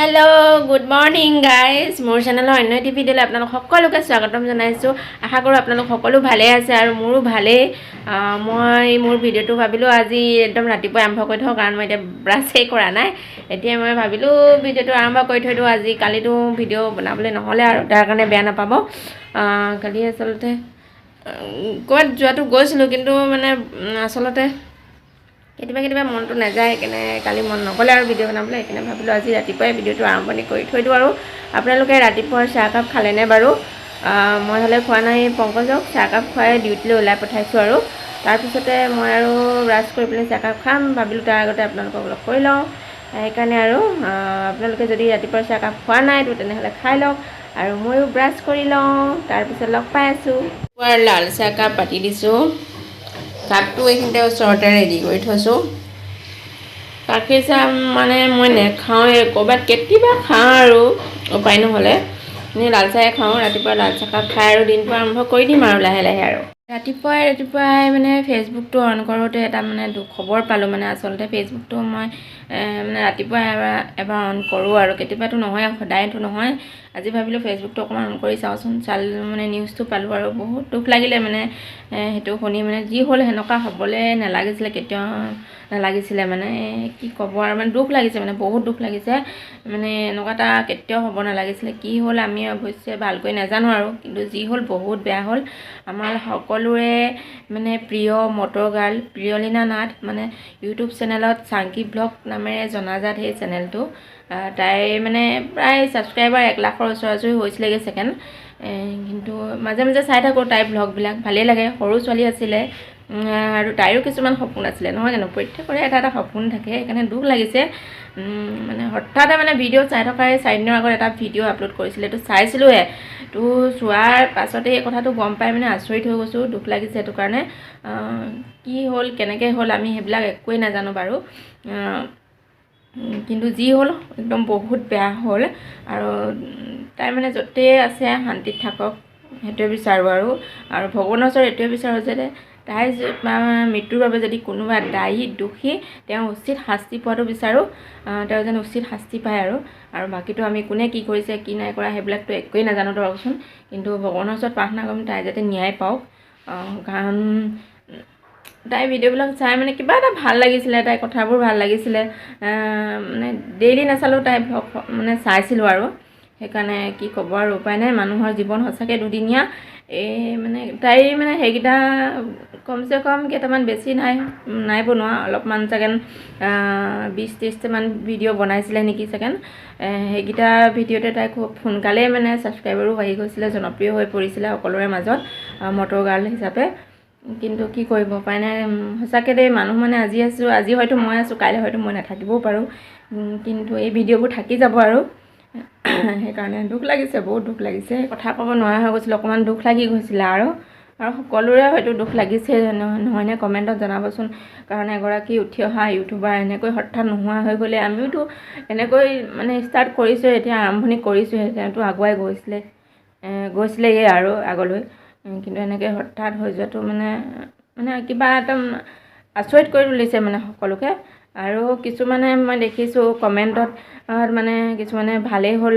Hello', good morning guys. মোৰ চেনেলৰ অন্য এটি ভিডিঅ'লৈ আপোনালোক সকলোকে স্বাগতম জনাইছোঁ। আশা কৰোঁ আপোনালোক সকলো ভালেই আছে আৰু মোৰো ভালেই। মই মোৰ ভিডিঅ'টো ভাবিলোঁ আজি একদম ৰাতিপুৱাই আৰম্ভ কৰি থওঁ, কাৰণ মই এতিয়া ব্ৰাছেই কৰা নাই। এতিয়া মই ভাবিলোঁ ভিডিঅ'টো আৰম্ভ কৰি থৈ দিওঁ আজি। কালিতো ভিডিঅ' বনাবলৈ নহ'লে আৰু তাৰ কাৰণে বেয়া নাপাব। কালি আচলতে ক'ৰবাত যোৱাটো গৈছিলোঁ, কিন্তু মানে আচলতে কেতিয়াবা কেতিয়াবা মনটো নাযায়, সেইকাৰণে কালি মন নগ'লে আৰু ভিডিঅ' বনাবলৈ। সেইকাৰণে ভাবিলোঁ আজি ৰাতিপুৱাই ভিডিঅ'টো আৰম্ভণি কৰি থৈ দিওঁ। আৰু আপোনালোকে ৰাতিপুৱাৰ চাহকাপ খালেনে বাৰু? মই হ'লে খোৱা নাই। পংকজক চাহকাপ খুৱাই ডিউটিলৈ ওলাই পঠাইছোঁ আৰু তাৰপিছতে মই আৰু ব্ৰাছ কৰি পেলাই চাহকাপ খাম। ভাবিলোঁ তাৰ আগতে আপোনালোকক লগ কৰি লওঁ সেইকাৰণে। আৰু আপোনালোকে যদি ৰাতিপুৱাৰ চাহকাপ খোৱা নাই তো তেনেহ'লে খাই লওক আৰু ময়ো ব্ৰাছ কৰি লওঁ, তাৰপিছত লগ পাই আছোঁ। পুৱাৰ লাল চাহকাপ পাতি দিছোঁ। কাপটো এইখিনিতে ওচৰতে ৰেডি কৰি থৈছোঁ। গাখীৰ চাহ মানে মই নেখাওঁৱে, ক'ৰবাত কেতিয়াবা খাওঁ আৰু উপায় নহ'লে। এনেই লাল চাহে খাওঁ। ৰাতিপুৱা লাল চাহকাপ খাই আৰু দিনটো আৰম্ভ কৰি দিম আৰু লাহে লাহে। আৰু ৰাতিপুৱাই ৰাতিপুৱাই মানে ফেচবুকটো অন কৰোঁতে এটা মানে খবৰ পালোঁ। মানে আচলতে ফেচবুকটো মই মানে ৰাতিপুৱা এবাৰ এবাৰ অন কৰোঁ আৰু কেতিয়াবাতো নহয়, সদায়তো নহয়। আজি ভাবিলোঁ ফেচবুকটো অকণমান অন কৰি চাওঁচোন। চাল মানে নিউজটো পালোঁ আৰু বহুত দুখ লাগিলে মানে সেইটো শুনি। মানে যি হ'ল সেনেকুৱা হ'বলৈ নালাগিছিলে, কেতিয়াও নালাগিছিলে। মানে কি ক'ব আৰু, মানে দুখ লাগিছে, মানে বহুত দুখ লাগিছে। মানে এনেকুৱা এটা কেতিয়াও হ'ব নালাগিছিলে। কি হ'ল আমি অৱশ্যে ভালকৈ নাজানো আৰু, কিন্তু যি হ'ল বহুত বেয়া হ'ল। আমাৰ সকলোৰে মানে প্ৰিয় মটৰ গাৰ্ল প্ৰিয়লীনা নাথ, মানে ইউটিউব চেনেলত চাংকি ব্লগ নামেৰে জনাজাত সেই চেনেলটো, তাই মানে প্ৰায় ছাবস্ক্ৰাইবাৰ 1 লাখৰ ওচৰা ওচৰি হৈছিলেগৈ ছেকেণ্ড। কিন্তু মাজে মাজে চাই থাকোঁ তাইৰ ব্লগবিলাক, ভালেই লাগে। সৰু ছোৱালী আছিলে আৰু তাইৰো কিছুমান সপোন আছিলে, নহয় জানো? প্ৰত্যেকৰে এটা এটা সপোন থাকে। সেইকাৰণে দুখ লাগিছে। মানে হঠাতে মানে ভিডিঅ' চাই থকাই 4 দিনৰ আগত এটা ভিডিঅ' আপলোড কৰিছিলে, এইটো চাইছিলোঁহে। তো চোৱাৰ পাছতে এই কথাটো গম পাই মানে আচৰিত হৈ গৈছোঁ, দুখ লাগিছে সেইটো কাৰণে। কি হ'ল, কেনেকৈ হ'ল, আমি সেইবিলাক একোৱেই নাজানো বাৰু। কিন্তু যি হ'ল একদম বহুত বেয়া হ'ল। আৰু তাই মানে য'তেই আছে শান্তিত থাকক, সেইটোৱে বিচাৰোঁ। আৰু আৰু ভগৱানৰ ওচৰত এইটোৱে বিচাৰোঁ যে তাইৰ মৃত্যুৰ বাবে যদি কোনোবা দায়ী, দোষী, তেওঁ উচিত শাস্তি পোৱাটো বিচাৰোঁ। তেওঁ যেন উচিত শাস্তি পায়। আৰু আৰু বাকীটো আমি কোনে কি কৰিছে, কি নাই কৰা, সেইবিলাকতো একোৱেই নাজানো ধৰকচোন। কিন্তু ভগৱানৰ ওচৰত প্ৰাৰ্থনা কৰিম তাই যাতে ন্যায় পাওক। কাৰণ তাইৰ ভিডিঅ'বিলাক চাই মানে কিবা এটা ভাল লাগিছিলে, তাইৰ কথাবোৰ ভাল লাগিছিলে। মানে ডেইলি নাচালেও তাইৰ ভ্লগ মানে চাইছিলোঁ। আৰু সেইকাৰণে কি ক'ব আৰু, উপায় নাই। মানুহৰ জীৱন সঁচাকৈ দুদিনীয়া। এই মানে তাইৰ মানে সেইকেইটা কমচে কম কেইটামান, বেছি নাই নাই বনোৱা, অলপমান চাগেন 20-30টামান ভিডিঅ' বনাইছিলে নেকি চাগেন। সেইকেইটা ভিডিঅ'তে তাই খুব সোনকালেই মানে ছাবস্ক্ৰাইবাৰো বাঢ়ি গৈছিলে, জনপ্ৰিয় হৈ পৰিছিলে সকলোৰে মাজত মটৰ গাৰ্ল হিচাপে। কিন্তু কি কৰিব, উপায় নাই। সঁচাকৈ দেই, মানুহ মানে আজি আছোঁ, আজি হয়তো মই আছোঁ, কাইলৈ হয়তো মই নাথাকিবও পাৰোঁ। কিন্তু এই ভিডিঅ'বোৰ থাকি যাব। আৰু সেইকাৰণে দুখ লাগিছে, বহুত দুখ লাগিছে। কথা ক'ব নোৱাৰা হৈ গৈছিলোঁ, অকণমান দুখ লাগি গৈছিলে। আৰু আৰু সকলোৰে হয়তো দুখ লাগিছে, নহয়নে? কমেণ্টত জনাবচোন। কাৰণ এগৰাকী উঠি অহা ইউটিউবাৰ এনেকৈ হঠাৎ নোহোৱা হৈ গ'লে, আমিওতো এনেকৈ মানে ষ্টাৰ্ট কৰিছোঁ, এতিয়া আৰম্ভণি কৰিছোঁহে, তেওঁতো আগুৱাই গৈছিলে, গৈছিলেগৈ আৰু আগলৈ। কিন্তু এনেকৈ হঠাৎ হৈ যোৱাটো মানে মানে কিবা এটা আচৰিত কৰি তুলিছে মানে সকলোকে। আৰু কিছুমানে মই দেখিছোঁ কমেণ্টত মানে কিছুমানে ভালেই হ'ল,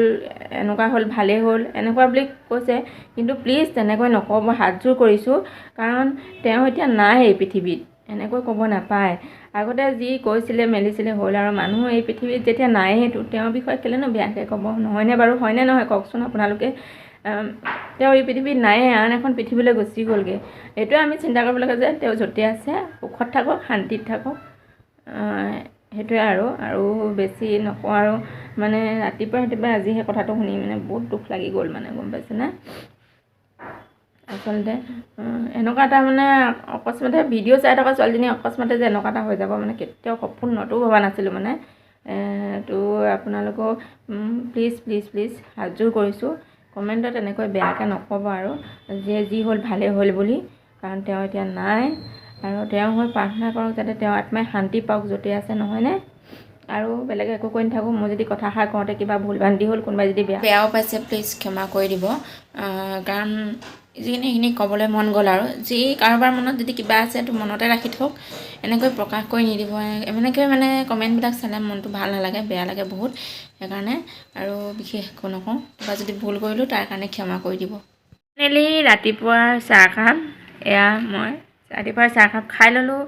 এনেকুৱা হ'ল, ভালেই হ'ল, এনেকুৱা বুলি কৈছে। কিন্তু প্লিজ তেনেকৈ নক'ব, হাতযোৰ কৰিছোঁ। কাৰণ তেওঁ এতিয়া নাই এই পৃথিৱীত, এনেকৈ ক'ব নাপায়। আগতে যি কৈছিলে মেলিছিলে হ'ল আৰু মানুহ এই পৃথিৱীত যেতিয়া নায়েই, তো তেওঁৰ বিষয়ে কেলেনো বেয়াকৈ ক'ব, নহয়নে বাৰু? হয়নে নহয় কওকচোন আপোনালোকে? তেওঁ এই পৃথিৱীত নায়েই, আন এখন পৃথিৱীলৈ গুচি গ'লগৈ। এইটোৱে আমি চিন্তা কৰিব লাগে যে তেওঁ য'তে আছে সুখত থাকক, শান্তিত থাকক, সেইটোৱে। আৰু আৰু বেছি নকওঁ। আৰু মানে ৰাতিপুৱা ৰাতিপুৱা আজি সেই কথাটো শুনি মানে বহুত দুখ লাগি গ'ল মানে, গম পাইছেনে? আচলতে এনেকুৱা এটা মানে অকস্মাতে ভিডিঅ' চাই থকা ছোৱালীজনী অকস্মাতে যে এনেকুৱা এটা হৈ যাব, মানে কেতিয়াও সপোনতো ভবা নাছিলোঁ। মানে তো আপোনালোকেও প্লিজ প্লিজ প্লিজ হাতযোৰ কৰিছোঁ, কমেণ্টত এনেকৈ বেয়াকৈ নক'ব আৰু যে যি হ'ল ভালেই হ'ল বুলি। কাৰণ তেওঁ এতিয়া নাই আৰু তেওঁ হৈ প্ৰাৰ্থনা কৰক যাতে তেওঁৰ আত্মাই শান্তি পাওক য'তে আছে, নহয়নে? আৰু বেলেগ একো কৈ নাথাকোঁ। মই যদি কথাষাৰ কওঁতে কিবা ভুল ভ্ৰান্তি হ'ল, কোনোবাই যদি বেয়াও পাইছে, প্লিজ ক্ষমা কৰি দিব। কাৰণ যিখিনি সেইখিনি ক'বলৈ মন গ'ল আৰু যি কাৰোবাৰ মনত যদি কিবা আছে তো মনতে ৰাখি থওক, এনেকৈ প্ৰকাশ কৰি নিদিব। এনেকৈ মানে কমেণ্টবিলাক চালে মনটো ভাল নালাগে, বেয়া লাগে বহুত। সেইকাৰণে আৰু বিশেষ একো নকওঁ, কিবা যদি ভুল কৰিলোঁ তাৰ কাৰণে ক্ষমা কৰি দিব। ফাইনেলি ৰাতিপুৱাৰ চাহ খাম। এয়া মই ৰাতিপুৱাৰ চাহকাপ খাই ল'লোঁ।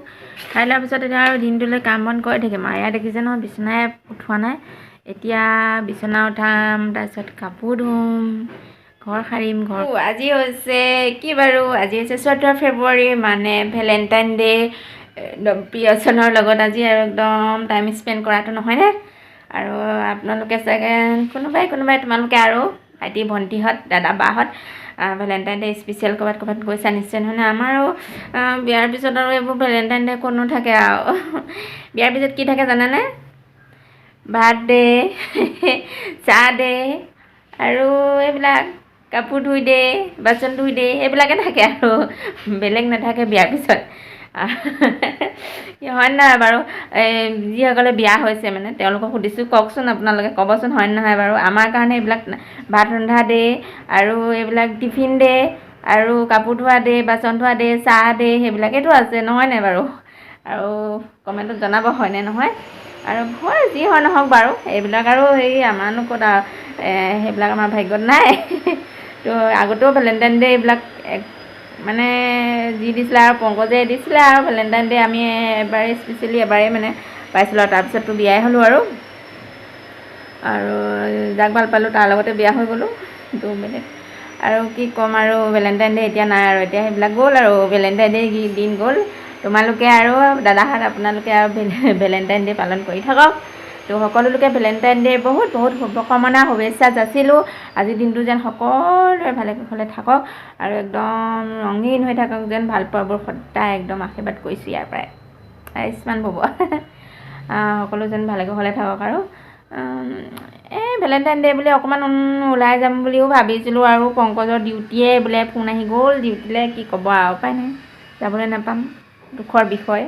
খাই লোৱাৰ পিছত এতিয়া আৰু দিনটোলৈ কাম বন কৰি থাকিম আৰু। এয়া দেখিছে নহয়, বিচনাই উঠোৱা নাই। এতিয়া বিচনা উঠাম, তাৰপিছত কাপোৰ ধুম, ঘৰ সাৰিম। ঘৰ আজি হৈছে কি বাৰু? আজি হৈছে 14 ফেব্ৰুৱাৰী, মানে ভেলেণ্টাইন ডে'। একদম প্ৰিয়জনৰ লগত আজি আৰু একদম টাইম স্পেণ্ড কৰাটো নহয়নে? আৰু আপোনালোকে চাগে কোনোবাই কোনোবাই, তোমালোকে আৰু ভাইটি ভণ্টিহঁত, দাদা বাহঁত ভেলেণ্টাইন ডে স্পেচিয়েল ক'ৰবাত ক'ৰবাত গৈছা নিশ্চয়, নহয়নে? আমাৰো বিয়াৰ পিছত আৰু এইবোৰ ভেলেণ্টাইন ডে কোনো থাকে আৰু। বিয়াৰ পিছত কি থাকে জানেনে? ভাত দে, চাহ দে আৰু এইবিলাক কাপোৰ ধুই দে, বাচন ধুই দে, সেইবিলাকে থাকে আৰু বেলেগ নাথাকে বিয়াৰ পিছত। হয় নহয় বাৰু? এই যিসকলে বিয়া হৈছে মানে তেওঁলোকক সুধিছোঁ, কওকচোন আপোনালোকে, ক'বচোন হয় নহয় বাৰু? আমাৰ কাৰণে এইবিলাক ভাত ৰন্ধা দে আৰু এইবিলাক টিফিন দে আৰু কাপোৰ ধোৱা দে, বাচন ধোৱা দে, চাহ দে, সেইবিলাকেতো আছে, নহয় নাই বাৰু? আৰু কমেণ্টত জনাব হয়নে নহয়। আৰু হয়, যি হয় নহওক বাৰু, এইবিলাক আৰু হেৰি আমাৰনো ক'ত আৰু সেইবিলাক আমাৰ ভাগ্যত নাই। তো আগতেও ভেলেণ্টাইন ডে এইবিলাক মানে যি দিছিলে আৰু পংকজে দিছিলে আৰু ভেলেণ্টাইন ডে আমি এবাৰেই, স্পেচিয়েলি এবাৰেই মানে পাইছিলোঁ আৰু তাৰপিছততো বিয়াই হ'লোঁ আৰু আৰু যাক ভাল পালোঁ তাৰ লগতে বিয়া হৈ গ'লোঁ। তো বেলেগ আৰু কি ক'ম আৰু? ভেলেণ্টাইন ডে এতিয়া নাই আৰু, এতিয়া সেইবিলাক গ'ল আৰু, ভেলেণ্টাইন ডে দিন গ'ল। তোমালোকে আৰু দাদাহঁত, আপোনালোকে আৰু ভেলেণ্টাইন ডে পালন কৰি থাকক। তো সকলোলোকে ভেলেণ্টাইন ডে বহুত বহুত শুভকামনা, শুভেচ্ছা যাচিলোঁ। আজিৰ দিনটো যেন সকলোৰে ভালে কুশলে থাকক আৰু একদম ৰঙীন হৈ থাকক যেন। ভাল পোৱাবোৰ সদায় একদম আশীৰ্বাদ কৰিছোঁ ইয়াৰ পৰাই। আয়ুষ্মান ভৱ। সকলো যেন ভালে কুশলে থাকক। আৰু এই ভেলেণ্টাইন ডে বুলি অকণমান ওলাই যাম বুলিও ভাবিছিলোঁ আৰু পংকজৰ ডিউটিয়ে বোলে ফোন আহি গ'ল ডিউটিলৈ। কি ক'ব আৰু, উপায় নাই, যাবলৈ নাপাম, দুখৰ বিষয়।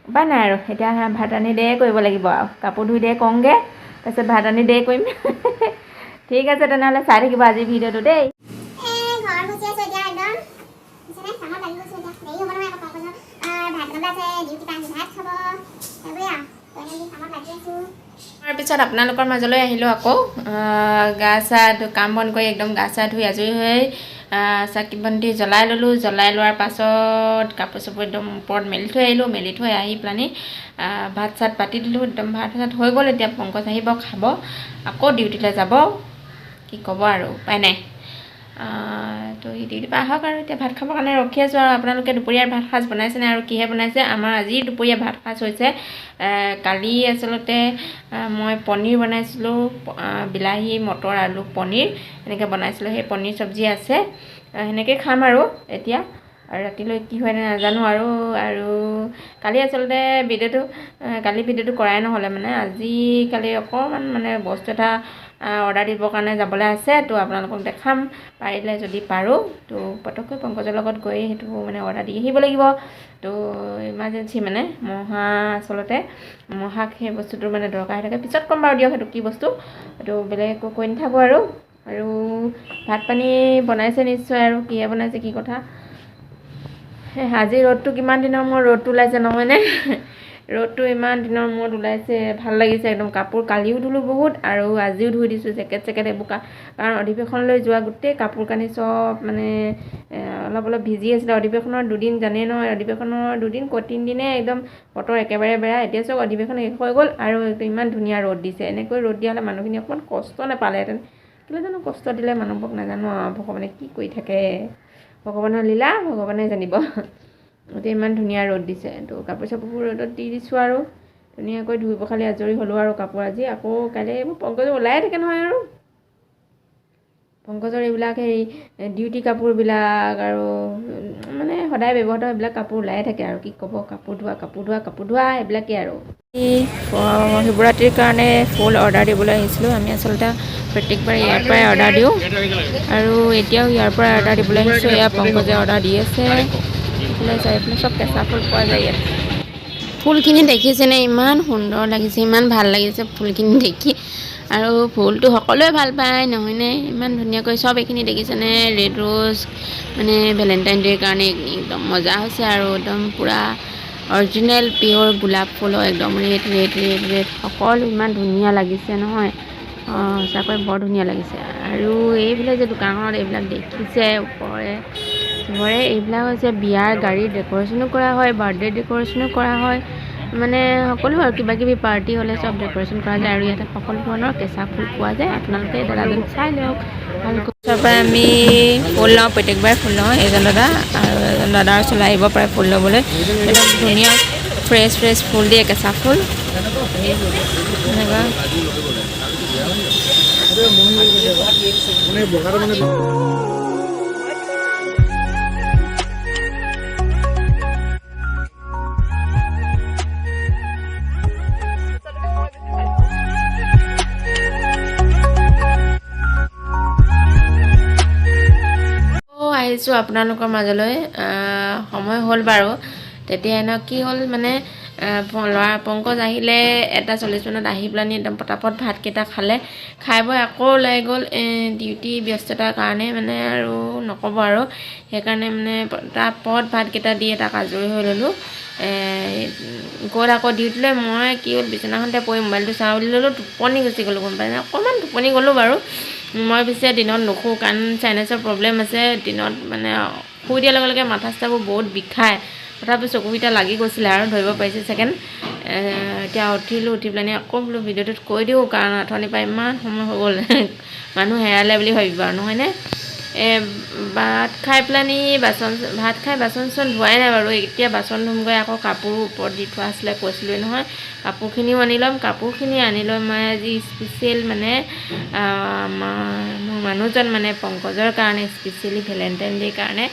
উপায় নাই আৰু, এতিয়া ভাত ৰান্ধি দে কৰিব লাগিব আৰু কাপোৰ ধুই দে কওঁগৈ, তাৰপিছত ভাত ৰান্ধি দে কৰিম। ঠিক আছে, তেনেহ'লে চাই থাকিব আজিৰ ভিডিঅ'টো দেই। এই ঘৰ মুচি আছো এতিয়া একদম। বুজিছেনে, কামত লাগি গৈছো। এতিয়া দেৰি হ'ব নহয় আকৌ, পংকজৰ ভাত বনাবলৈ আছে, ডিউটি পৰা আহি ভাত খাব, সেইবোৰে আৰু দৈনন্দিন কামত লাগি আছো। তাৰপিছত আপোনালোকৰ মাজলৈ আহিলোঁ আকৌ। গা চা কাম বন কৰি একদম গা চা ধুই আজৰি হৈ চাকি বন্তি জ্বলাই ল'লোঁ। জ্বলাই লোৱাৰ পাছত কাপোৰ চাপোৰ একদম ওপৰত মেলি থৈ আহিলোঁ। মেলি থৈ আহি পেলানি ভাত চাত পাতি দিলোঁ। একদম ভাত চাত হৈ গ'ল। এতিয়া পংকজ আহিব, খাব, আকৌ ডিউটিলৈ যাব। কি ক'ব আৰু, উপায় নাই। তো সি ডিউটিৰ পৰা আহক আৰু এতিয়া ভাত খাবৰ কাৰণে ৰখি আছোঁ। আৰু আপোনালোকে দুপৰীয়াৰ ভাত সাজ বনাইছেনে আৰু কিহে বনাইছে? আমাৰ আজি দুপৰীয়া ভাত সাজ হৈছে, কালি আচলতে মই পনীৰ বনাইছিলোঁ, বিলাহী, মটৰ, আলু, পনীৰ এনেকৈ বনাইছিলোঁ। সেই পনীৰ চব্জি আছে, সেনেকৈ খাম আৰু এতিয়া। আৰু ৰাতিলৈ কি হয় নাজানো আৰু। আৰু কালি আচলতে ভিডিঅ'টো, কালি ভিডিঅ'টো কৰাই নহ'লে। মানে আজি কালি অকণমান মানে বস্তু এটা অৰ্ডাৰ দিবৰ কাৰণে যাবলৈ আছে। তো আপোনালোকক দেখাম পাৰিলে, যদি পাৰোঁ। তো পটককৈ পংকজৰ লগত গৈ সেইটো মানে অৰ্ডাৰ দি আহিব লাগিব। তো ইমাৰ্জেঞ্চি মানে মহা, আচলতে মহাক সেই বস্তুটোৰ মানে দৰকাৰ হৈ থাকে। পিছত ক'ম বাৰু দিয়ক সেইটো কি বস্তু। এইটো বেলেগ একো কৈ নাথাকোঁ আৰু। আৰু ভাত পানী বনাইছে নিশ্চয়, আৰু কিহে বনাইছে, কি কথা? আজি ৰ'দটো কিমান দিনৰ মূৰত ৰ'দটো ওলাইছে, নহয়নে? ৰ'দটো ইমান দিনৰ মূৰত ওলাইছে, ভাল লাগিছে একদম। কাপোৰ কালিও ধুলোঁ বহুত আৰু আজিও ধুই দিছোঁ, জেকেট চেকেট এইবোৰ। কাৰণ অধিৱেশনলৈ যোৱা গোটেই কাপোৰ কানি চব মানে অলপ অলপ ভিজি আছিলে। অধিৱেশনৰ দুদিন জানেই নহয়, অধিৱেশনৰ দুদিন ক'ত তিনিদিনে একদম বতৰ একেবাৰে বেয়া। এতিয়া চব অধিৱেশন শেষ হৈ গ'ল আৰু ইমান ধুনীয়া ৰ'দ দিছে। এনেকৈ ৰ'দ দিয়া হ'লে মানুহখিনি অকণমান কষ্ট নাপালেহেঁতেন। কেলৈ জানো কষ্ট দিলে মানুহবোৰক, নাজানো আৰু ভগৱানে কি কৰি থাকে। ভগৱানৰ লীলা ভগৱানে জানিব। এতিয়া ইমান ধুনীয়া ৰ'দ দিছে, তো কাপোৰ চাপোৰবোৰ ৰ'দত দি দিছোঁ আৰু ধুনীয়াকৈ ধুই পখালি আজৰি হ'লোঁ আৰু কাপোৰ আজি। আকৌ কাইলৈ এইবোৰ পংকজৰ ওলায়ে থাকে নহয় আৰু পংকজৰ এইবিলাক হেৰি ডিউটি কাপোৰবিলাক আৰু মানে সদায় ব্যৱহৃত এইবিলাক কাপোৰ ওলায়ে থাকে। আৰু কি ক'ব, কাপোৰ ধোৱা, কাপোৰ ধোৱা, কাপোৰ ধোৱা, এইবিলাকেই আৰু। শিৱৰাত্ৰিৰ কাৰণে ফুল অৰ্ডাৰ দিবলৈ আহিছিলোঁ। আমি আচলতে প্ৰত্যেকবাৰে ইয়াৰ পৰাই অৰ্ডাৰ দিওঁ আৰু এতিয়াও ইয়াৰ পৰাই অৰ্ডাৰ দিবলৈ আহিছোঁ। এয়া পংকজে অৰ্ডাৰ দি আছে। এইফালে চাৰিওফালে চব কেঁচা ফুল পোৱা যায় ইয়াত। ফুলখিনি দেখিছেনে? ইমান সুন্দৰ লাগিছে, ইমান ভাল লাগিছে ফুলখিনি দেখি। আৰু ফুলটো সকলোৱে ভাল পায় নহয়নে? ইমান ধুনীয়াকৈ চব এইখিনি দেখিছেনে, ৰেড ৰ'জ মানে ভেলেণ্টাইন ডে'ৰ কাৰণে একদম মজা হৈছে আৰু একদম পূৰা অৰিজিনেল পিয়'ৰ গোলাপ ফুল হয়, একদম ৰেড ৰেড ৰেড ৰেড সকলো ইমান ধুনীয়া লাগিছে নহয়। সঁচাকৈ বৰ ধুনীয়া লাগিছে। আৰু এইফালে যে দোকানখনত এইবিলাক দেখিছে ওপৰে চবৰে এইবিলাক হৈছে বিয়াৰ গাড়ীৰ ডেক'ৰেশ্যনো কৰা হয়, বাৰ্থডে ডেক'ৰেশ্যনো কৰা হয়, মানে সকলো আৰু কিবা কিবি পাৰ্টি হ'লে চব ডেক'ৰেশ্যন কৰা যায়। আৰু ইয়াতে সকলো ধৰণৰ কেঁচা ফুল পোৱা যায়, আপোনালোকে দাদাজন চাই লওক ভালকৈ। পৰা আমি ফুল লওঁ, প্ৰত্যেকবাৰে ফুল লওঁ। এজন দাদা আৰু এজন দাদাৰ ওচৰলৈ আহিব পাৰে ফুল ল'বলৈ। একদম ধুনীয়া ফ্ৰেছ ফ্ৰেছ ফুল দিয়ে, কেঁচা ফুল এনেকুৱা। আহিছোঁ আপোনালোকৰ মাজলৈ, সময় হ'ল বাৰু। তেতিয়া এনে কি হ'ল মানে ল'ৰা পংকজ আহিলে 1:40 মানত আহি পেলানি একদম পটাপট ভাতকেইটা খালে, খাই বৈ আকৌ ওলাই গ'ল ডিউটি ব্যস্ততাৰ কাৰণে মানে আৰু নক'ব আৰু, সেইকাৰণে মানে পটাপট ভাতকেইটা দি তাক আজৰি হৈ ল'লোঁ। গ'ল আকৌ ডিউটিলৈ। মই কি হ'ল, বিচনাখনতে পৰি মোবাইলটো চাওঁ বুলি ল'লোঁ, টোপনি গুচি গ'লোঁ, গম পাইনে? অকণমান টোপনি গ'লোঁ বাৰু। মই পিছে দিনত নুশু, কাৰণ চাইনাছৰ প্ৰব্লেম আছে। দিনত মানে শুই দিয়াৰ লগে লগে মাথা চাথাবোৰ বহুত বিষায়, তথাপি চকুকেইটা লাগি গৈছিলে আৰু ধৰিব পাৰিছে ছেকেণ্ড। এতিয়া উঠিলোঁ, উঠি পেলানি আকৌ বোলো ভিডিঅ'টোত কৈ দিওঁ, কাৰণ অথনিৰ পৰা ইমান সময় হৈ গ'ল, মানুহ হেৰালে বুলি ভাবিব আৰু নহয়নে? ভাত খাই পেলানি বাচন ভাত খাই বাচন চাচন ধোৱাই নাই বাৰু, এতিয়া বাচন ধুমগৈ। আকৌ কাপোৰো ওপৰত দি থোৱা আছিলে, কৈছিলোঁৱে নহয়, কাপোৰখিনিও আনি ল'ম। কাপোৰখিনি আনি লৈ মই আজি স্পেচিয়েল মানে আমাৰ মোৰ মানুহজন মানে পংকজৰ কাৰণে স্পেচিয়েলি ভেলেণ্টাইন ডে'ৰ কাৰণে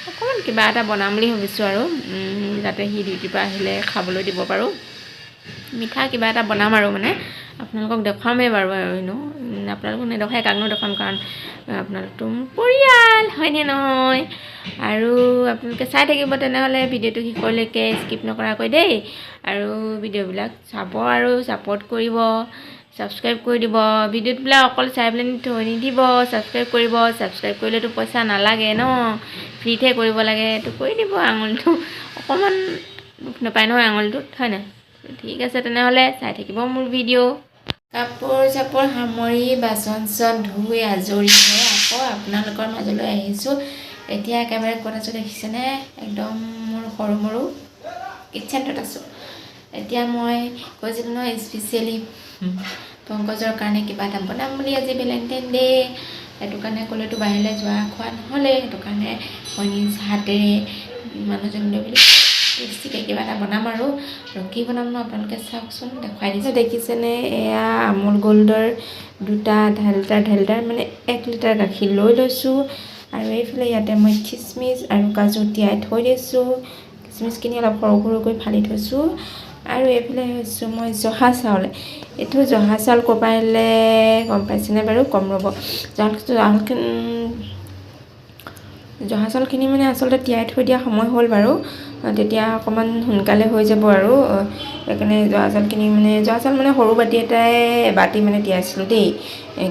অকণমান কিবা এটা বনাম বুলি ভাবিছোঁ আৰু, যাতে সি ডিউটিৰ পৰা আহিলে খাবলৈ দিব পাৰোঁ। মিঠা কিবা এটা বনাম আৰু মানে আপোনালোকক দেখুৱামেই বাৰু, আৰু এনেও আপোনালোকক নেদেখুৱাই কাকনো দেখুৱাম, কাৰণ আপোনালোকতো মোৰ পৰিয়াল হয়নে নহয়? আৰু আপোনালোকে চাই থাকিব তেনেহ'লে ভিডিঅ'টো শেষলৈকে স্কিপ নকৰাকৈ দেই। আৰু ভিডিঅ'বিলাক চাব আৰু ছাপোৰ্ট কৰিব, ছাবস্ক্ৰাইব কৰি দিব। ভিডিঅ'বিলাক অকল চাই পেলাই থৈ নিদিব, ছাবস্ক্ৰাইব কৰিব। ছাবস্ক্ৰাইব কৰিলেতো পইচা নালাগে ন, ফ্ৰীতহে কৰিব লাগে, এইটো কৰি দিব। আঙুলিটো অকণমান দুখ নাপায় নহয় আঙুলিটোত, হয় নাই? ঠিক আছে তেনেহ'লে চাই থাকিব মোৰ ভিডিঅ'। কাপোৰ চাপোৰ সামৰি বাচন চাচন ধুই আজৰি হৈ আকৌ আপোনালোকৰ মাজলৈ আহিছোঁ। এতিয়া একেবাৰে ক'ত আছোঁ দেখিছেনে? একদম মোৰ সৰু মৰু কিটচেনটোত আছোঁ। এতিয়া মই কৈছিলোঁ নহয় স্পেচিয়েলি পংকজৰ কাৰণে কিবা এটা বনাম বুলি আজি ভেলেণ্টাইন ডে', সেইটো কাৰণে ক'লেতো বাহিৰলৈ যোৱা খোৱা নহ'লে, সেইটো কাৰণে মই নিজ হাতেৰে মানুহজনলৈ বুলি টেষ্টিকৈ কিবা এটা বনাম আৰু। আৰু কি বনাম ন আপোনালোকে চাওকচোন, দেখুৱাই দিছোঁ। দেখিছেনে এয়া আমুল গোল্ডৰ দুটা আধা লিটাৰ আধা লিটাৰ মানে 1 লিটাৰ গাখীৰ লৈ লৈছোঁ। আৰু এইফালে ইয়াতে মই খিচমিচ আৰু কাজু তিয়াই থৈ দিছোঁ, খিচমিচখিনি অলপ সৰু সৰুকৈ ফালি থৈছোঁ। আৰু এইফালে হৈছোঁ মই জহা চাউল, এইটো জহা চাউল ক'ৰ পৰা আনিলে গম পাইছেনে বাৰু? কম ৰ'ব। জহা চাউলখিনি মানে আচলতে তিয়াই থৈ দিয়া সময় হ'ল বাৰু, তেতিয়া অকণমান সোনকালে হৈ যাব আৰু। সেইকাৰণে জহা চাউলখিনি মানে জহা চাউল মানে সৰু বাতি এটাই এবাতি মানে তিয়াইছিলোঁ দেই,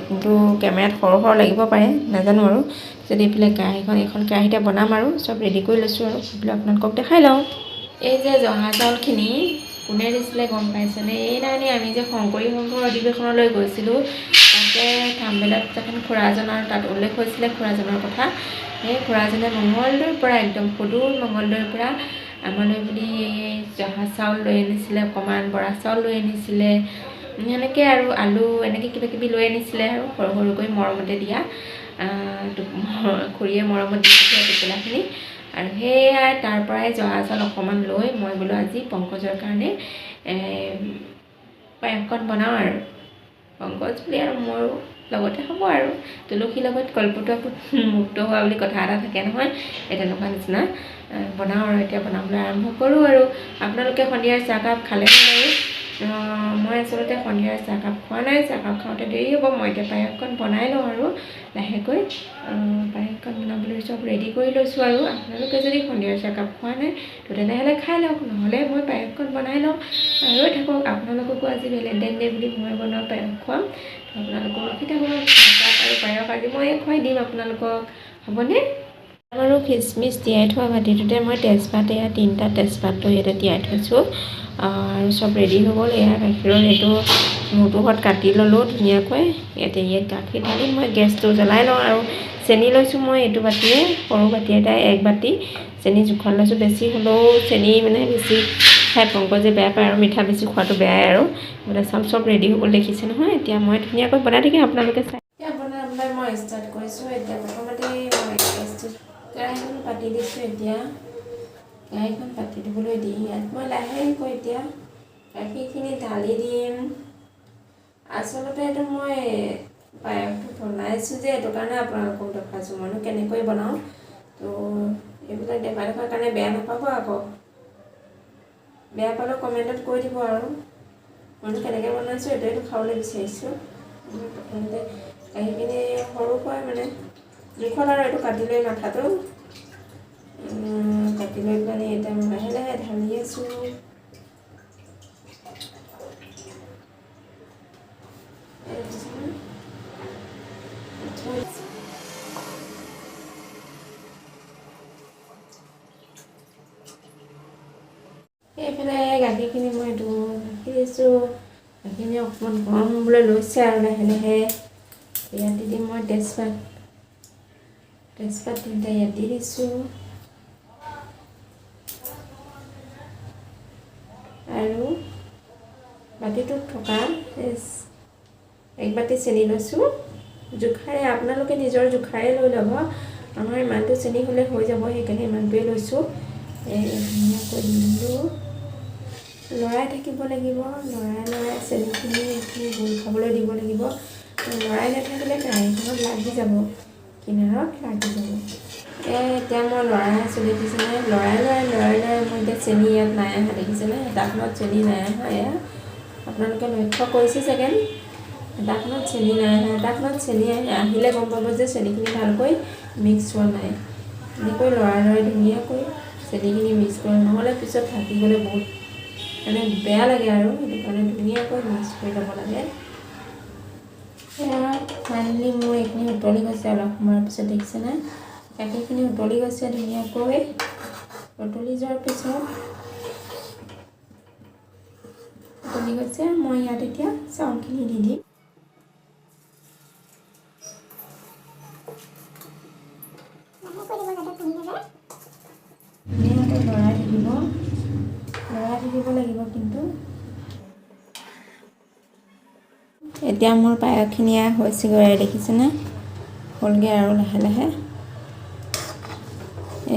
কিন্তু কেমেৰাত সৰু সৰু লাগিব পাৰে নাজানো আৰু। তাৰপিছত এইফালে কেৰাহীখন, এইখন কেৰাহীতে বনাম আৰু, চব ৰেডি কৰি লৈছোঁ আৰু, বোলো আপোনালোকক দেখাই লওঁ। এই যে জহা চাউলখিনি কোনে দিছিলে গম পাইছেনে? এই নানি আমি যে শংকৰী সংঘৰ অধিৱেশনলৈ গৈছিলোঁ, তাতে থামবেলাত এখন খুৰাজনৰ তাত উল্লেখ হৈছিলে খুৰাজনৰ কথা। সেই খুৰাজনে মঙলদৈৰ পৰা একদম সুদূৰ মঙলদৈৰ পৰা আমালৈ বুলি জহা চাউল লৈ আনিছিলে, অকণমান বৰা চাউল লৈ আনিছিলে, সেনেকৈ আৰু আলু এনেকৈ কিবা কিবি লৈ আনিছিলে আৰু সৰু সৰুকৈ মৰমতে দিয়া খুৰীয়ে মৰমত দি পঠিওৱা টোপোলাখিনি। আৰু সেয়াই তাৰ পৰাই জহা চাউল অকণমান লৈ মই বোলো আজি পংকজৰ কাৰণে পায়সকণ বনাওঁ আৰু। পংকজ বুলি আৰু মোৰো লগতে হ'ব আৰু, তুলসীৰ লগত কলপটুৱা মুক্ত হোৱা বুলি কথা এটা থাকে নহয়, এই তেনেকুৱা নিচিনা বনাওঁ আৰু। এতিয়া বনাবলৈ আৰম্ভ কৰোঁ আৰু। আপোনালোকে সন্ধিয়াৰ চাহকাপ খালেনে বাৰু? মই আচলতে সন্ধিয়াৰ চাহকাপ খোৱা নাই, চাহকাপ খাওঁতে দেৰি হ'ব। মই এতিয়া পায়সকণ বনাই লওঁ আৰু লাহেকৈ পায়সকণ বনাবলৈ চব ৰেডি কৰি লৈছোঁ। আৰু আপোনালোকে যদি সন্ধিয়াৰ চাহকাপ খোৱা নাই তো তেনেহ'লে খাই লওক, নহ'লে মই পায়সকণ বনাই লওঁ ৰৈ থাকক। আপোনালোককো আজি ভেলেণ্টাইন ডে' বুলি মই বনোৱা পায়স খুৱাম, তো আপোনালোকো ৰখি থাকক। চাহকাপ আৰু পায়স আজি ময়ে খুৱাই দিম আপোনালোকক, হ'বনে? আৰু খিচমিচ তিয়াই থোৱা বাতিটোতে মই তেজপাত, এয়া 3টা তেজপাতটো ইয়াতে তিয়াই থৈছোঁ। আৰু চব ৰেডি হৈ গ'ল। এয়া গাখীৰৰ এইটো মূৰটোহঁত কাটি ল'লোঁ ধুনীয়াকৈ। ইয়াতে ইয়াত গাখীৰ ঢালি মই গেছটো জ্বলাই লওঁ। আৰু চেনি লৈছোঁ মই এইটো বাতিয়ে, সৰু বাতি এটাই 1 বাতি চেনি জোখত লৈছোঁ। বেছি হ'লেও চেনি মানে বেছি খাই পংকজে বেয়া পায় আৰু মিঠা বেছি খোৱাটো বেয়াই। আৰু মানে চব চব ৰেডি হৈ গ'ল, দেখিছে নহয়। এতিয়া মই ধুনীয়াকৈ বনাই থাকিম, আপোনালোকে চাই। এতিয়া বনাবলৈ মই ষ্টাৰ্ট কৰিছোঁ। এতিয়া প্ৰথমতে মই গেছটো কেৰাহীখন পাতি দিছোঁ। এতিয়া কেৰাহীখন পাতি দিবলৈ দি ইয়াত মই লাহেকৈ এতিয়া গাখীৰখিনি ঢালি দিম। আচলতে এইটো মই পায়সটো বনাইছোঁ যে, এইটো কাৰণে আপোনালোকক দেখুৱাইছোঁ মইনো কেনেকৈ বনাওঁ। তো এইবিলাক দেখুৱাই দেখুৱাৰ কাৰণে বেয়া নাপাব আকৌ, বেয়া পালেও কমেণ্টত কৈ দিব। আৰু মইনো কেনেকৈ বনাইছোঁ এইটোৱেতো খাবলৈ বিচাৰিছোঁ। প্ৰথমতে গাখীৰখিনি সৰুকৈ মানে জোখত আৰু এইটো কাটি লৈ মাথাটো কাটি লৈ পেলাই এতিয়া মই লাহে লাহে ঢালি আছোঁ। এইফালে গাখীৰখিনি মই এইটো ৰাখি দিছোঁ। গাখীৰখিনি অকণমান গৰম হ'বলৈ লৈছে আৰু লাহে লাহে ইয়াত দি দিম মই তেজপাত। তেজপাত 3টা ইয়াত দি দিছোঁ। আৰু বাতিটোত থকা 1 বাতি চেনি লৈছোঁ জোখাৰে, আপোনালোকে নিজৰ জোখাৰে লৈ ল'ব। আমাৰ ইমানটো চেনি হ'লে হৈ যাব, সেইকাৰণে ইমানটোৱে লৈছোঁ। এই ধুনীয়াকৈ দিলোঁ, লৰাই থাকিব লাগিব। লৰাই লৰাই চেনিখিনি এইখিনি গোল খাবলৈ দিব লাগিব। লৰাই নাথাকিলে কেৰাহীখনত লাগি যাব, কিনাৰত লাগি যাব। এতিয়া মই লৰাই আছোঁ, দেখিছেনে? লৰাই লৰাই লৰাই লৰাই মই এতিয়া চেনি ইয়াত নাই অহা, দেখিছেনে? হেতাখনত চেনি নাই অহা। এয়া আপোনালোকে লক্ষ্য কৰিছে চাগে, হেতাখনত চেনি নাই অহা। হেতাখনত চেনি আহিলে গম পাব যে চেনিখিনি ভালকৈ মিক্স হোৱা নাই। এনেকৈ লৰাই লৰাই ধুনীয়াকৈ চেনিখিনি মিক্স কৰি, নহ'লে পিছত থাকি গ'লে বহুত মানে বেয়া লাগে আৰু সেইটো কাৰণে ধুনীয়াকৈ মিক্স কৰি ল'ব লাগে। এয়া ফাইনেলি মোৰ এইখিনি উতলি গৈছে অলপ সময়ৰ পিছত, দেখিছেনে? গাখীৰখিনি উতলি গৈছে ধুনীয়াকৈ। উতলি যোৱাৰ পিছত উতলি গৈছে, মই ইয়াত এতিয়া চাউলখিনি দি দিম। ধুনীয়াকৈ লৰাই থাকিব, লৰাই থাকিব লাগিব কিন্তু। এতিয়া মোৰ পায়সখিনি হৈছেগৈ, দেখিছেনে? হ'লগৈ আৰু লাহে লাহে।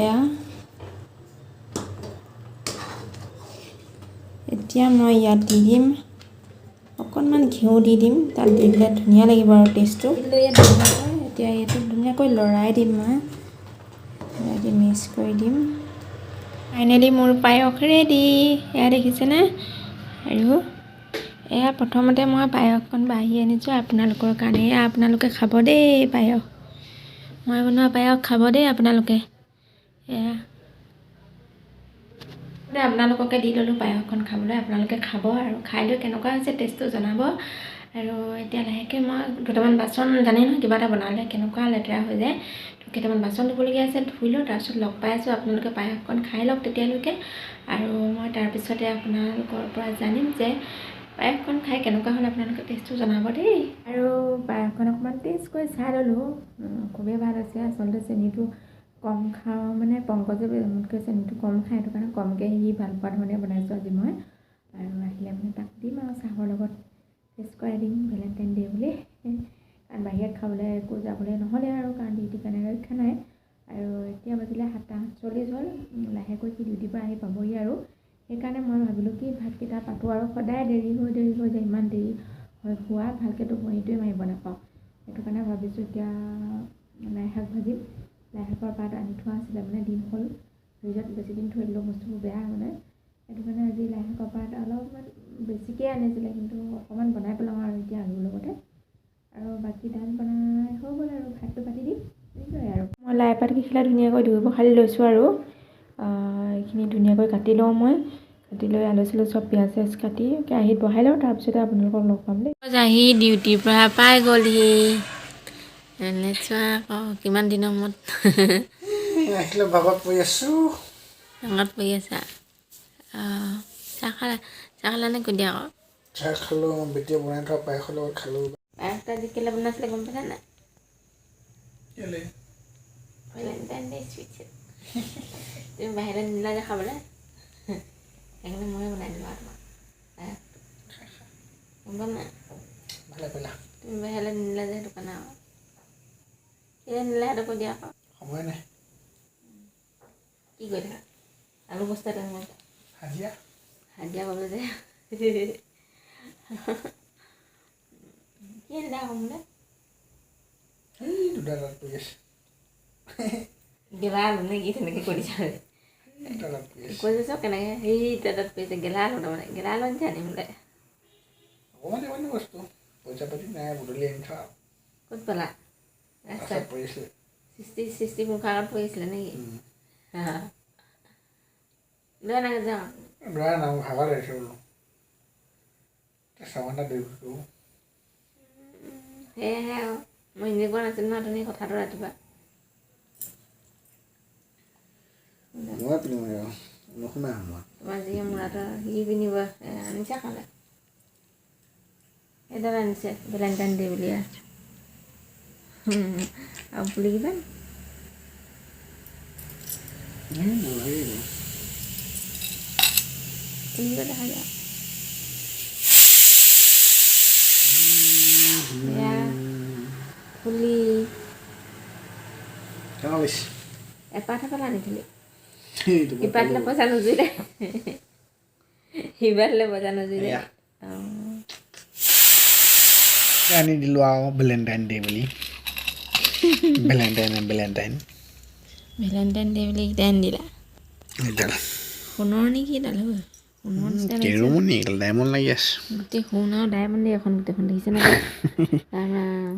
এয়া এতিয়া মই ইয়াত দি দিম অকণমান ঘিউ দি দিম, তাত দি দিলে ধুনীয়া লাগিব আৰু টেষ্টটো। এতিয়া এইটো ধুনীয়াকৈ লৰাই দিম, মই লৰাই দি মিক্স কৰি দিম। ফাইনেলি মোৰ পায়স ৰেডি, এয়া দেখিছেনে? আৰু এয়া প্ৰথমতে মই পায়সকণ বাঢ়ি আনিছোঁ আপোনালোকৰ কাৰণে। এয়া আপোনালোকে খাব দেই পায়স, মই বনোৱা পায়স খাব দেই আপোনালোকে। এয়া আপোনালোককে দি ল'লোঁ পায়সকণ খাবলৈ, আপোনালোকে খাব আৰু খাই লৈ কেনেকুৱা হৈছে টেষ্টটো জনাব। আৰু এতিয়া লাহেকৈ মই দুটামান বাচন, জানেই নহয় কিবা এটা বনালে কেনেকুৱা লেতেৰা হৈ যায়, তো কেইটামান বাচন ধুবলগীয়া আছে, ধুই লওঁ, তাৰপিছত লগ পাই আছোঁ। আপোনালোকে পায়সকণ খাই লওক তেতিয়ালৈকে, আৰু মই তাৰপিছতে আপোনালোকৰ পৰা জানিম যে পায়সকণ খাই কেনেকুৱা হ'ল, আপোনালোকে টেষ্টটো জনাব দেই। আৰু পায়সকণ অকণমান টেষ্ট কৰি চাই ল'লোঁ, খুবেই ভাল হৈছে। আচলতে চেনিটো কম খাওঁ, মানে পংকজে মোতকৈ চেনিটো কম খায়, সেইটো কাৰণে কমকৈ সি ভাল পোৱা ধৰণে বনাইছোঁ আজি মই। আৰু আহিলে মানে তাক দিম আৰু চাহৰ লগত টেষ্ট কৰাই দিম ভেলেণ্টাইন ডে' বুলি, কাৰণ বাহিৰত খাবলৈ একো যাবলৈ নহ'লে আৰু, কাৰণ ডিউটিৰ কাৰণে ৰক্ষা নাই। আৰু এতিয়া বাজিলে 7:47 হ'ল, লাহেকৈ সি ডিউটিৰ পৰা আহি পাবহি আৰু সেইকাৰণে মই ভাবিলোঁ কি ভাতকেইটা পাতোঁ আৰু সদায় দেৰি হৈ দেৰি হৈ যায়, ইমান দেৰি হয় খোৱা, ভালকৈ টোপনিটোৱে মাৰিব নাপাওঁ। সেইটো কাৰণে ভাবিছোঁ এতিয়া লাই শাক ভাজিম। লাই শাকৰ পাত আনি থোৱা আছিলে, মানে দিন হ'ল, ফ্ৰিজত বেছি দিন থৈ দিলেও বস্তুবোৰ বেয়া মানে, সেইটো কাৰণে আজি লাই শাকৰ পাত অলপমান বেছিকৈ আনিছিলে, কিন্তু অকণমান বনাই পেলাওঁ আৰু এতিয়া আলুৰ লগতে। আৰু বাকী দাইল বনাই হৈ গ'ল আৰু ভাতটো পাতি দিম, তেনেকুৱাই আৰু। মই লাই পাত কেইখিলা ধুনীয়াকৈ ধুই পখালি লৈছোঁ আৰু এইখিনি ধুনীয়াকৈ কাটি লওঁ মই। কাটি লৈ আলু চালু চব পিঁয়াজ চিয়াজ কাটি কেৰাহীত বহাই লওঁ, তাৰপিছতে আপোনালোকক লগ পাম দেই। আহি ডিউটিৰ পৰা পাই গ'লহি। এনে চোৱা আকৌ কিমান দিনৰ মূৰত। আহিলে ভাগত পৰি আছোঁ। ভাগত পৰি আছা? অঁ, চাহ খালা? চাহ খালা নে কৈ দিয়া আকৌ। চাহ খালোঁ, বেটিয়ে বনাই থোৱা পায়সৰ লগত খালোঁ। পায়সটো আজি কেলৈ বনাইছিলে গম পাইছা নাই? কেলে? Valentine day special. তুমি বাহিৰলৈ নিদিলা যে খাবলৈ, সেইকাৰণে ময়ে বনাই দিলোঁ আৰু তোমাক পায়সটো, গম পোৱা নাই? ভালে কৰিলা। তুমি বাহিৰলৈ নিদিলা যে, সেইটো কাৰণে। আৰু কেলৈ নিদিলা সেইটো কৈ দিয়া আকৌ। সময় নাই। কি কৰি থাকা? আলু বস্তা এটা সোমাইছা। হাজিৰা। হাজিৰা পাব যে। কি আনিলা আকৌ মোলৈ? এই দুটা দাঁত পৰি আছে। গেলা আলু নে কি, তেনেকৈ কৈ দিছা। দুটা দাঁত পৰি আছে। কৈছে চাওক কেনেকৈ সেই তাত কৈছে গেলা আলু, তাৰমানে গেলা আলু আনিছে আনি মোলৈ। অকণমান ইমানে বস্তু, পইচা পাতি নাই, বুটলি আনি থোৱা। ক'ত পালা? ৰাস্তাত ৰাস্তাত পৰি আছিলে। সৃষ্টি সৃষ্টি মুখৰ আগত পৰিছিলে নেকি? লৈ আনাগে যাওঁ। বেয়া না, মোৰ ভাগৰ লাগিছে বোলো, চামান এটা দৈ ফুৰিব। সেয়াহে আৰু মই এনেই কোৱা নাছিলোঁ নহয় অথনি কথাটো ৰাতিপুৱা। মই পিন্ধিব লাগিব, নোসোমাই সময়ত। তোমাৰ যি মূৰাটো সি পিন্ধিব। আনিছে খালে, সেইডাল আনিছে ভেলেণ্টাইন ডে বুলি আৰু পুলি কিমান। এই নালাগে এইবোৰ। পুলি দেখা যায়। এয়া ফুলি। কেনেকুৱা লাগিছে? এপাতহে পালা আনিছিলি। এইটো বৰ ইপাতলৈ পালোঁ। পইচা নুজুৰিলে, সিপাতলৈ পইচা নুজুৰিলে। এয়া। অঁ। আনি দিলোঁ আৰু ভেলেণ্টাইন ডে বুলি, ভেলেণ্টাইন ভেলেণ্টাইন ভেলেণ্টাইন ডে বুলি এইকেইটা আনি দিলা? এইডাল। সোণৰ নেকি এইডাল? হৈ সোণৰ নিচিনা লাগিছে। কেৰুমণি এইডাল, ডায়মণ্ড লাগি আছে। গোটেই সোণ আৰু ডায়মণ্ড এখন, গোটেইখন দেখিছে নে? ৰাম ৰাম।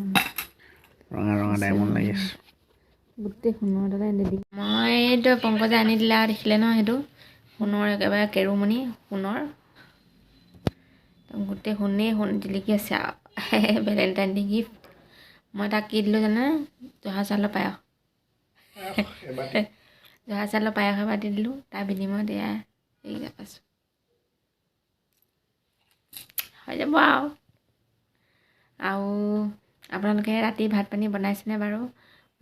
ৰঙা ৰঙা ডায়মণ্ড লাগি আছে। গোটেই সোণৰ ডালে আনি দি মই এইটো পংকজে আনি দিলে আৰু দেখিলে ন, সেইটো সোণৰ একেবাৰে কেৰুমণি সোণৰ, গোটেই সোণেই সোণ জিলিকি আছে আৰু ভেলেণ্টাইন ডে গিফ্ট। মই তাক কি দিলোঁ জানে? জহা চাউলৰ পায়স। এবাৰ জহা চাউলৰ পায়স এবাতি দিলোঁ, তাৰ বিনিময়ত এয়া এইকেইটা পাইছোঁ। হৈ যাব আৰু। আৰু আপোনালোকে ৰাতি ভাত পানী বনাইছেনে বাৰু?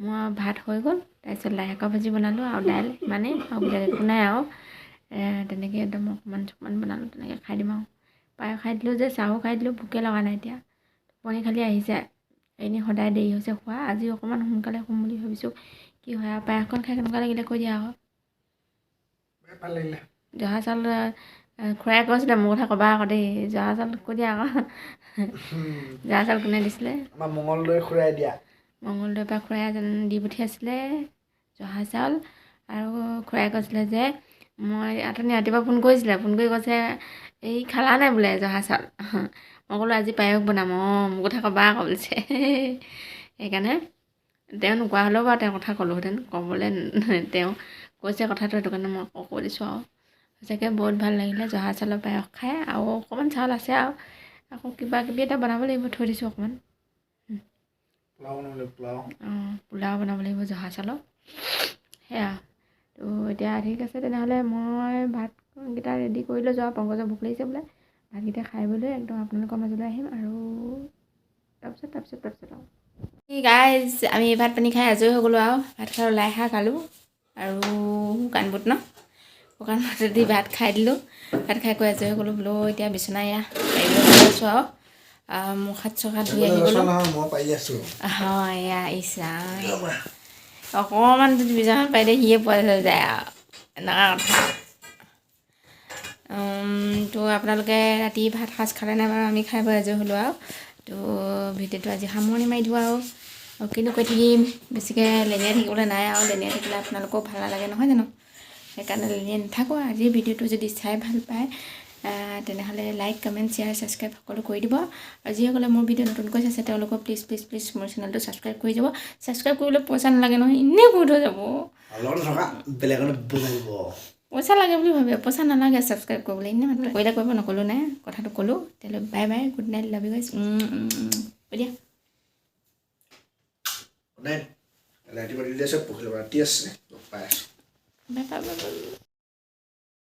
মোৰ ভাত হৈ গ'ল, তাৰপিছত লাই শাকৰ ভাজি বনালোঁ আৰু দাইল, ইমানেই আৰু, বেলেগ একো নাই আৰু। তেনেকৈ একদম অকণমান চকমান বনালোঁ, তেনেকৈ খাই দিম আৰু। পায়স খাই দিলোঁ যে, চাহো খাই দিলোঁ, ভোকে লগা নাই এতিয়া। টোপনি খালি আহিছে। এনেই সদায় দেৰি হৈছে খোৱা, আজি অকণমান সোনকালে শুম বুলি ভাবিছোঁ, কি হয় আৰু। পায়সকণ খাই কেনেকুৱা লাগিলে কৈ দিয়া আকৌ। ভাল লাগিলে। জহা চাউল খুৰাই কৈছিলে মোৰ কথা ক'বা আকৌ দেই। জহা চাউল কৈ দিয়া আকৌ, জহা চাউল কোনে দিছিলে? আমাৰ মঙলদৈ খুৰাই দিয়া। মঙলদৈৰ পৰা খুৰাই এজন দি পঠিয়াইছিলে জহা চাউল। আৰু খুৰাই কৈছিলে যে মই অথনি ৰাতিপুৱা ফোন কৰিছিলে, ফোন কৰি কৈছে এই খালা নাই বোলে জহা চাউল? মই ক'লোঁ আজি পায়স বনাম, অঁ মোৰ কথা ক'বা আকৌ বুলিছে। সেইকাৰণে তেওঁ নোকোৱা হ'লেও বাৰু তেওঁৰ কথা ক'লোহেঁতেন, ক'বলৈ তেওঁ কৈছে কথাটো, সেইটো কাৰণে মই আকৌ কৈ দিছোঁ আৰু। সঁচাকৈ বহুত ভাল লাগিলে জহা চাউলৰ পায়স খাই। আৰু অকণমান চাউল আছে আৰু আকৌ কিবা কিবি এটা বনাব লাগিব, থৈ দিছোঁ অকণমান। পোলাও বনাব লাগিব, পোলাও। অঁ, পোলাও বনাব লাগিব জহা চাউলৰ। সেয়া তো এতিয়া ঠিক আছে তেনেহ'লে, মই ভাতকেইটা ৰেডি কৰি লৈ যাওঁ। পংকজৰ ভোক লাগিছে বোলে, ভাতকেইটা খাই বৈ লৈ একদম আপোনালোকৰ মাজলৈ আহিম আৰু তাৰপিছত আৰু গাইজ আমি ভাত পানী খাই আজৰি হৈ গ'লোঁ আৰু ভাত খাই লাই শাক আলু আৰু শুকান বুট ন, শুকান বুট দি ভাত খাই দিলোঁ। ভাত খাই কৈ আজৰি হৈ গ'লোঁ বোলো, এতিয়া বিচনা এয়া পাৰিবলৈ গৈ আছোঁ আৰু মুখ হাত চুখ হাত ধুই আহি গ'লোঁ। নহয়, মই পাৰি আছোঁ। হয়, এয়া ইচ্ছা অকণমান যদি বিচনাখন পাৰি দিয়ে সিয়ে পোৱা যায় আৰু এনেকুৱা কথা। তো আপোনালোকে ৰাতি ভাত সাজ খালে নাই বাৰু? আমি খাই বৈ আজৰি হ'লোঁ আৰু তো ভিডিঅ'টো আজি সামৰণি মাৰি দিওঁ আৰু কিনো কৈ থাকিম, বেছিকৈ লেনিয়াই থাকিবলৈ নাই আৰু লেনিয়াই থাকিলে আপোনালোকেও ভাল নালাগে নহয় জানো? সেইকাৰণে লেনিয়াই নাথাকোঁ। আজিৰ ভিডিঅ'টো যদি চাই ভাল পায় তেনেহ'লে লাইক, কমেণ্ট, শ্বেয়াৰ, ছাবস্ক্ৰাইব সকলো কৰি দিব। আৰু যিসকলে মোৰ ভিডিঅ' নতুনকৈ চাইছে, তেওঁলোকেও প্লিজ প্লিজ প্লিজ মোৰ চেনেলটো ছাবস্ক্ৰাইব কৰি যাব। ছাবস্ক্ৰাইব কৰিবলৈ পইচা নালাগে নহয়, এনেই কৰি থৈ যাব। আৰু লগতে থকা বেলেগলৈ বজাই দিব। পইচা লাগে বুলি ভাবে, পইচা নালাগে ছাবস্ক্ৰাইব কৰিবলৈ, এনেই মাত্ৰ কৰিলে কৰিব, নক'লোঁ নাই, কথাটো ক'লোঁ। তেতিয়াহ'লে bye bye, good night, love you guys দিয়া। নাই, ৰাতিপুৱা ডিউটি আছে, পৰহিলৈ ৰাতি আছে, লগ পাই আছোঁ। Bye bye bye bye.